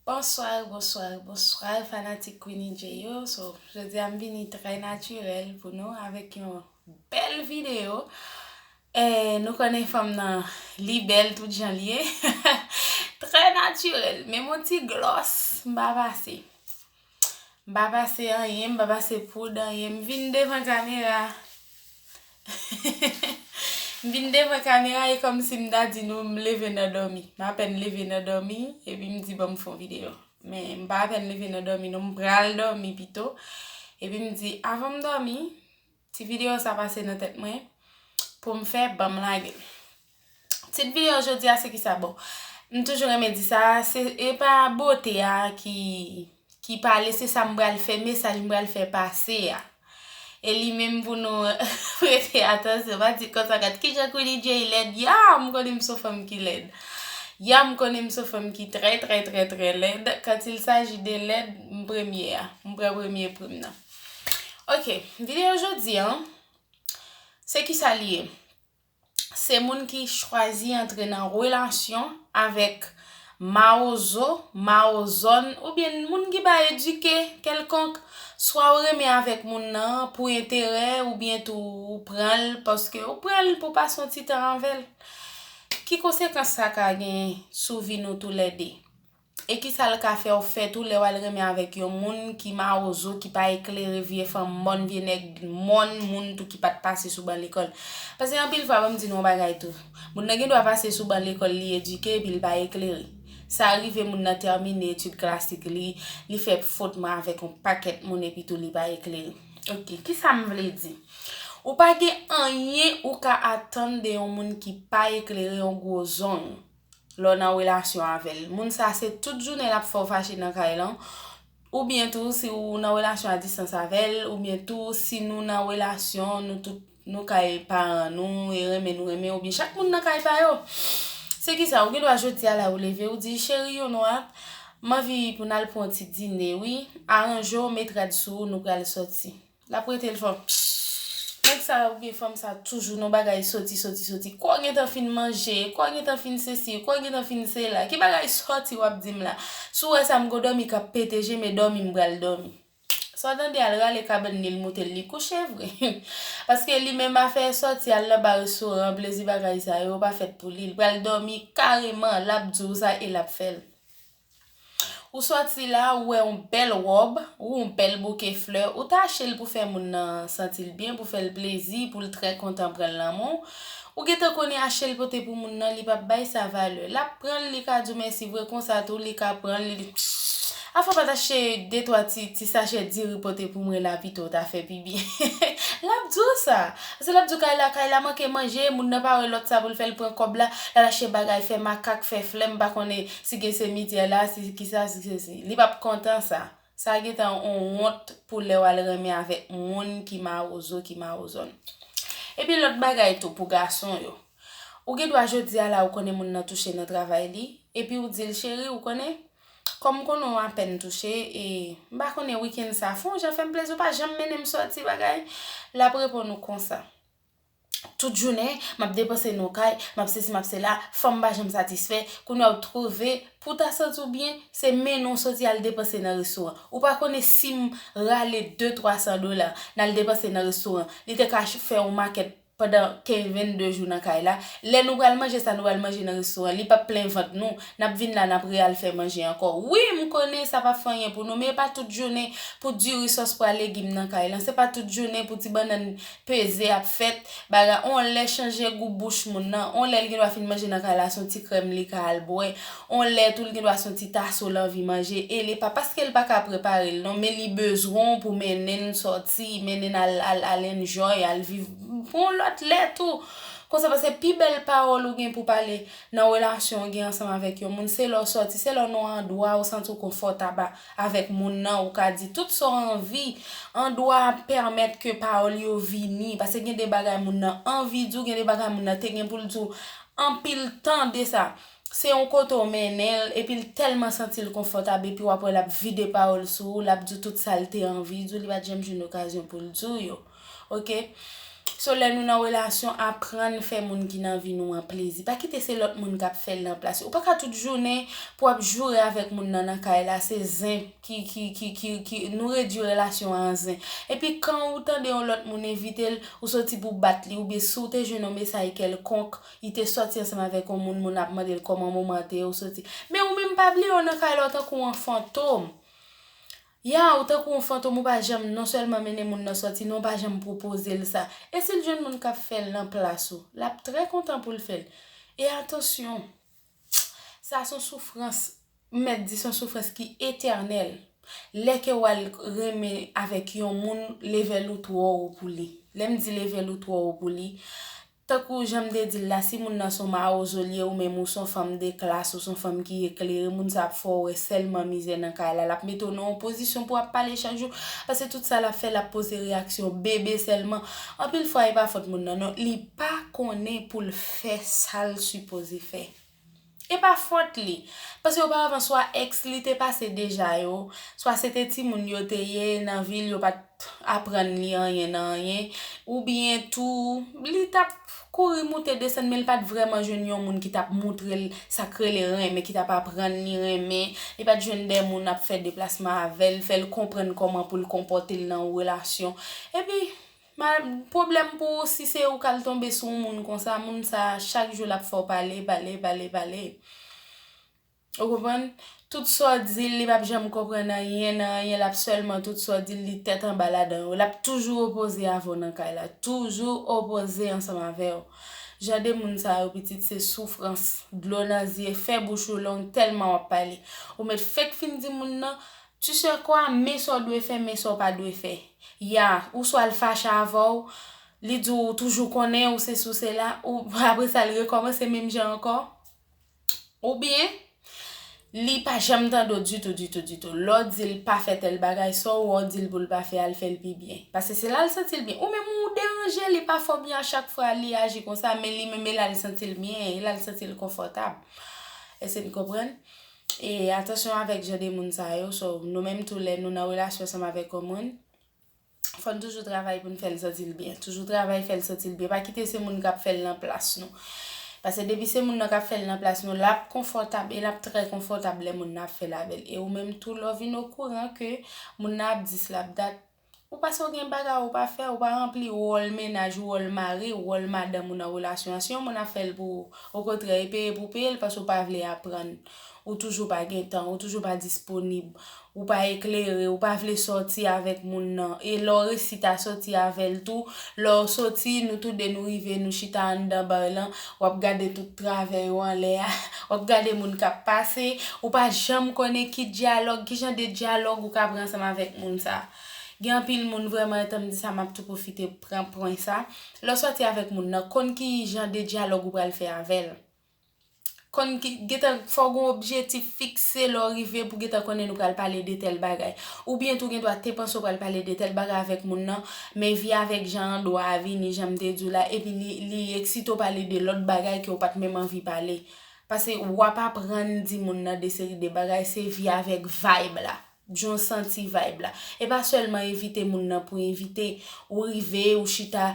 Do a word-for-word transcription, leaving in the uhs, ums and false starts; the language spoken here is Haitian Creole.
Bonsoir, bonsoir, bonsoir, fanatik Queenie J yo. So, jodi a m vini trè natirèl pou nou avèk yon bèl videyo. Eh, nou konnen fanm nan, li bèl tout jan li ye. Trè natirèl. Menm yon ti glòs, m pa pase. M pa pase anyen, m pa pase poud anyen. M vin devan kamera. M vin devan kamera e kòmsi m ta di nou m leve nan dòmi. M apèn leve nan dòmi, epi m di ban m fè yon videyo. Men m pa apèn leve nan dòmi non, m pral dòmi pito. Epi m di avan m dòmi, ti videyo sa pase nan tèt mwen pou m fè, ban m lage l. Tit videyo jodi a se kisa? Bon, m toujou renmen di sa, se, e pa bote a ki, ki pale, se sa m pral fè, mesaj m pral fè pase a. E li menm pou nou prete atansyon, pa di konsa, gad kijan Queenie J lèd, ya, m konnen m se yon fanm ki lèd. Ya, m konnen m se yon fanm ki trè, trè, trè, trè lèd. Quand il s'agit de lèd, m premye a. M pran premye pri m nan. Ok, videyo jodi a, se kisa li ye? Se moun ki chwazi antre nan relasyon avèk mawozo, mawozòn, oubyen moun ki pa edike kèlkonk. Swa ou renmen avèk moun nan pou enterè, oubyen tou ou pran l paske ou pran l pou pase yon ti tan avè l. Ki konsekans sa ka gen sou vi nou toulède? E kisa l ka fè w fè tou lè w al renmen avèk yon moun ki mawozo, ki pa eklere, vye fanm mòn, vye nèg mòn, moun tou ki pa t pase sou ban lekòl? Paske anpil fwa, ban m di nou yon bagay tou. Moun nan gen dwa pase sou ban lekòl, li edike, epi l pa eklere. Sa rive moun nan tèmine etid klasik li, li fè fwotman avèk yon pakèt moun, epi tou li pa eklere. Ok, kisa m vle di? Ou pa gen anyen ou ka atann de yon moun ki pa eklere, yon gwo zong. Lè w nan relasyon avè l. Moun sa se tout jounen l ap fè w fache nan kay lan. Oubyen tou, si w nan relasyon a distans avè l, oubyen tou, si nou nan relasyon, nou tout, nou kay paran nou, e renmen nou renmen, oubyen chak moun nan kay pa yo. Se kisa, ou gen dwa jodi a la ou leve, ou di, cheri, yon nwa, m anvi pou n al pran yon ti dine, wi. Aranje w, met rad sou ou, nou pral sòti. L ap rete l fò. Nèg sa oubyen fanm sa toujou nan bagay soti, soti, soti. Kò gentan fin manje, kò gentan fin sesi, kò gentan fin sela. Ki bagay soti w ap di m la? Si w wè sa m gon dòmi k ap pete je, men dòmi m pral dòmi. Sa w tande al rale kabann li, l moute l, li kouche vre. Paske li menm afè soti al nan ba restoran, plezi bagay sa yo pa fèt pou li. L pral dòmi kareman, l ap di w sa e l ap fè l. Ou sòti la, ou wè yon bèl wòb, ou yon bèl bouke flè, ou ta achte l pou fè moun nan santi l byen, pou fè l plezi, pou l trè kontan pran l nan men w. Ou gentan konnen achte l pote pou moun nan, li p ap bay sa valè. L ap pran l, li ka di w mèsi vre, konsa tou, li ka pran l, li, afè w pa t achte de twa ti, ti sachè diri pote pou mwen la pito, w ta fè pi byen. L ap di w sa. Paske l ap di w kay la, kay la manke manje, moun nan pa wè lòt sa pou l fè, l pran kòb la, l al achte bagay, fè makak, fè flè, m pa konnen si gen semityè la, si kisa, si sesi. Li p ap kontan sa. Sa gentan yon wont pou lè w al renmen avèk moun ki mawozo, ki mawozòn. Epi lòt bagay tou pou gason yo. Ou gen dwa jodi a la ou konnen moun nan touche nan travay li, epi ou di l, cheri, ou konnen, kòm m konnen w apèn touche, e m pa konnen wikenn sa, fè yon jan fè m plezi, ou pa janm mennen m sòti bagay. L ap reponn ou konsa. Tout jounen, m ap depanse nan kay, m ap sesi, m ap sela, fanm pa janm satisfè. Kounye a ou twouve, pou w ta santi w byen, se mennen w soti al depanse nan restoran. Ou pa konnen si m rale de, twa san dola, n al depanse nan restoran. Li te ka ch-, fè yon makèt pandan kenz, vennde jou nan kay la. Lè nou pral manje sa nou pral manje nan restoran, li p ap plen vant nou. N ap vin la, n ap re al fè manje ankò. Wi, m konnen sa p ap fè anyen pou nou, men e pa tout jounen pou diri sòs pwa legim nan kay lan. Se pa tout jounen pou ti bannann peze ap fèt, bagay, on lè chanje gou bouch moun nan, on lè l gen dwa fin manje nan kay la, se yon ti krèm li ka al bwè, on lè tou l gen dwa se yon ti taso l anvi manje, e li pa, paske l pa ka prepare l non, men li bezwen w pou mennen l sòti, mennen l al, al, al enjoy, al viv pou yon lòt lè tou. Konsa, paske pi bèl pawòl ou gen pou pale nan relasyon w gen ansanm avèk yon moun, se lè w sòti, se lè w nan yon andwa ou santi w konfòtab avèk moun nan, ou ka di tout sa w anvi. Andwa ap pèmèt ke pawòl yo vini, paske gen de bagay moun nan anvi di w, gen de bagay moun nan te gen pou l di w anpil tan de sa. Se yon kote w mennen l, epi l tèlman santi l konfòtab, epi w ap wè l ap vide pawòl sou ou, l ap di w tout sa l te anvi di w, li pa t janm jwenn okazyon pou l di w yo. Oke? So, lè nou nan relasyon, aprann fè moun ki nan vi nou an plezi. Pa kite se lòt moun k ap fè l nan plas ou. Ou pa ka tout jounen pou w ap joure avèk moun nan nan kay la, se zen ki, ki, ki, ki, ki, nou redui relasyon an an zen. Epi kan ou tande yon lòt moun envite l, ou soti pou bat li, oubyen si w te jwenn yon mesaj kèlkonk, li te sòti ansanm avèk yon moun, moun ap mande l kòman moman an te ye, ou soti. Men ou menm pa bliye w nan kay la, w tankou yon fantom. Ya, ou tankou yon fantom, ou pa janm non sèlman mennen moun nan sòti, non, ou pa janm pwopoze l sa. E si l jwenn moun k ap fè l nan plas ou, l ap trè kontan pou l fè l. E atansyon, sa se yon soufrans, m mèt di se yon soufrans ki etènèl. Lè ke w al renmen avèk yon moun, level ou twò wo pou li. Lè m di level ou twò wo pou li, tankou jan m te di l la, si moun nan se yon mawozo l ye, ou menm ou se yon fanm de klas, ou se yon fanm ki eklere, moun sa ap fè w wè sèlman mizè nan kay la. L ap mete w nan yon pozisyon pou w ap pale chak jou, paske tout sa l ap fè, l ap poze reyaksyon bebe sèlman. Anpil fwa, e pa fòt moun nan, non. Li pa konnen pou l fè sa l sipoze fè. E pa fòt li. Paske oparavan, swa èks li te pase deja yo, swa se te timoun yo te ye nan vil, yo pa t aprann li anyen nan anyen, oubyen tou, li t ap kouri moute desann, men l pa t vrèman jwenn yon moun ki t ap moutre l sa k rele renmen, ki t ap aprann li renmen, li pa t jwenn de moun ap fè deplasman avè l, fè l konprann kòman pou l konpòte l nan yon relasyon. Epi, Ma, pwoblèm pou ou si se ou k al tonbe sou yon moun konsa, moun sa, chak jou l ap fè w pale, pale, pale, pale. Ou konprann? Tout sa w di l, li p ap janm konprann anyen nan anyen, l ap sèlman tout sa w di l, li tèt anba ladan yo. L ap toujou opoze avè w nan kay la, toujou opoze ansanm avè w. Jan de moun sa yo, pitit, se soufrans, dlo nan zye, fè bouch ou long, tèlman w ap pale. Ou mèt fèk fin di moun nan, tu sais quoi, men sa w dwe fè, men sa w pa dwe fè. Ya, ou swa l fache avè w, li di w toujou konnen, ou sesi ou sela, ou apre sa l rekòmanse menm jan ankò. Oubyen, li pa janm tande w ditou, ditou, ditou. Lè w di l pa fè tèl bagay, sa w wè w di l pou l pa fè a, l fè l pi byen. Paske se la l santi l byen. Ou menm ou deranje, li pa fè w byen a chak fwa li aji konsa, men li menm e la l santi l byen, e la l santi l konfòtab. Èske n konprann? E atansyon avèk jan de moun sa yo. So, nou menm tou lè nou nan relasyon ansanm avèk yon moun, fò n toujou travay pou n fè l santi l byen. Toujou travay fè l santi l byen. Pa kite se moun k ap fè l nan plas nou. Paske depi se moun nan k ap fè l nan plas nou, l ap konfòtab e l ap trè konfòtab lè moun nan ap fè l avè l. E ou menm tou, lè w vin okouran ke moun nan ap dis l ap dat, ou paske w gen bagay ou pa fè, ou pa ranpli wòl mennaj ou, wòl mari ou, wòl madanm ou nan relasyon an. Si yon moun ap fè l pou ou, okontrè, e peye pou peye l paske w pa vle aprann. Ou toujou pa gen tan, ou toujou pa disponib, ou pa eklere, ou pa vle sòti avèk moun nan. E lè w resi ta sòti avè l tou, lè w sòti, nou toude nou rive, nou chita anndan bar lan, w ap gade tout travè yo anlè a, w ap gade moun k ap pase, ou pa janm konnen ki dyalòg, ki jan de dyalòg ou ka pran ansanm avèk moun sa. Gen anpil moun vrèman, etan m di sa, m ap tou pwofite pran pwen sa. Lè w sòti avèk moun nan, konn ki jan de dyalòg ou pral fè avè l. Konn ki, gentan fò w gen yon objektif fikse lè w rive pou gentan konnen nou pral pale de tèl bagay. Oubyen tou gen dwa te panse w pral pale de tèl bagay avèk moun nan, men vi avèk jan an dwa a vini, jan m te di w la, epi li, li eksite w pale de lòt bagay ke w pa t menm anvi pale. Paske w ap aprann di moun nan de seri de bagay, se vi avèk vibe la. Jan w santi vibe la. E pa sèlman envite moun nan pou envite, ou rive, ou chita,